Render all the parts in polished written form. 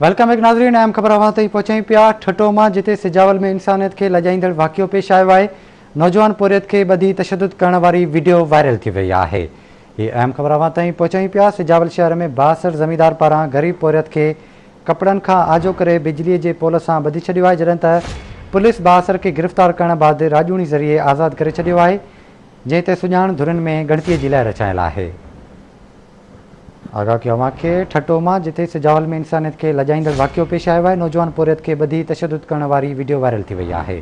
Welcome back ناظرين اهم خبر اوهان تائين پهچايون پيا ٺٽو مان جتي سجاول ۾ انسانيت کي لڄائيندڙ واقعو پيش آيو آهي نوجوان پورهيت کي ٻڌي تشدد ڪرڻ واري وڊيو وائرل ٿي وئي آهي هي اهم خبر اوهان تائين پهچايون پيا سجاول شهر ۾ بااثر زميندار پاران غريب پورهيت کي ڪپڙن کان آجو ڪري بجلي جي پول سان ٻڌي ڇڏيو آهي جڏهن ته پوليس بااثر کي گرفتار ڪرڻ بعد راڄوڻي ذريعي آزاد ڪري ڇڏيو آهي جنهن تي سڄاڻ ڌرين ۾ ڳڻتي جي لهر ڇانيل آهي. آگاهه ڪيو اوهان کي ٺٽو مان جتي سجاول ۾ انسانيت کي لڄائيندڙ واقعو پيش آيو آهي نوجوان پورهيت کي ٻڌي تشدد ڪرڻ واري وڊيو وائرل ٿي وئي آهي.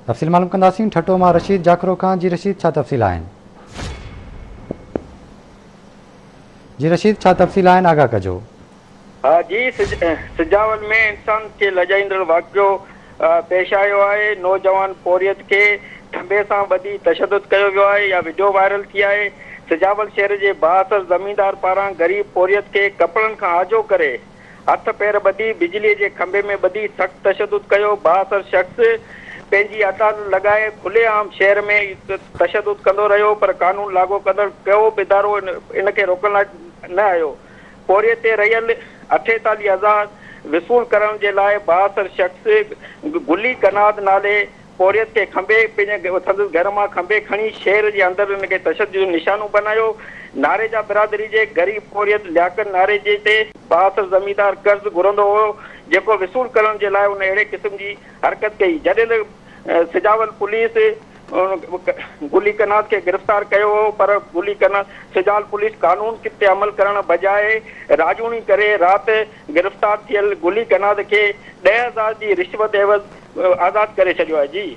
تفصيل معلوم ڪنداسين ٺٽو مان رشيد جاکرو کان جي رشيد ڇا تفصيل آهن. جي رشيد ڇا تفصيل آهن آگاهه ڪجو. ها جي سجاول ۾ انسان کي لڄائيندڙ واقعو پيش آيو آهي، نوجوان پورهيت کي ٿنڀي سان ٻڌي تشدد ڪيو ويو آهي، اها وڊيو وائرل ٿي آهي، سجاول شهر جي بااثر زميندار پاران غريب پورهيت کي ڪپڙن کان آجو ڪري هٿ پير ٻڌي بجلي جي کنڀي ۾ ٻڌي سخت تشدد ڪيو، بااثر شخص پنهنجي عدالت لڳائي کلي عام شهر ۾ تشدد ڪندو رهيو پر قانون لاڳو ڪندڙ ڪو به ادارو ان کي روڪڻ لاء نه آيو. پورهيي تي رهيل 48 هزار وصول ڪرڻ جي لاء بااثر شخص گلي قناد نالي پورهيت کي کنڀي پنهنجي سندس گهر مان کنڀي کڻي شهر جي اندر ان کي تشدد جو نشانو بنايو. ناريجا برادري جي غريب پورهيت لياقت ناريجي تي بااثر زميندار قرض گهرندو هو جيڪو وصول ڪرڻ جي لاء ان اهڙي قسم جي حرڪت ڪئي جڏهن ته سجاول پوليس گلي قناد کي گرفتار ڪيو هو پر گلي قناد سجاول پوليس قانون تي عمل ڪرڻ بجاء راڄوڻي ڪري رات گرفتار ٿيل گلي قناد کي 10,000 جي رشوت عيوض آزاد ڪري ڇڏيو آهي جي.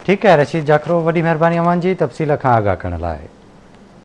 ٺيڪ آهي رشيد جاکرو وڏي مهرباني اوهان جي تفصيل کان آگاهه ڪرڻ لاء.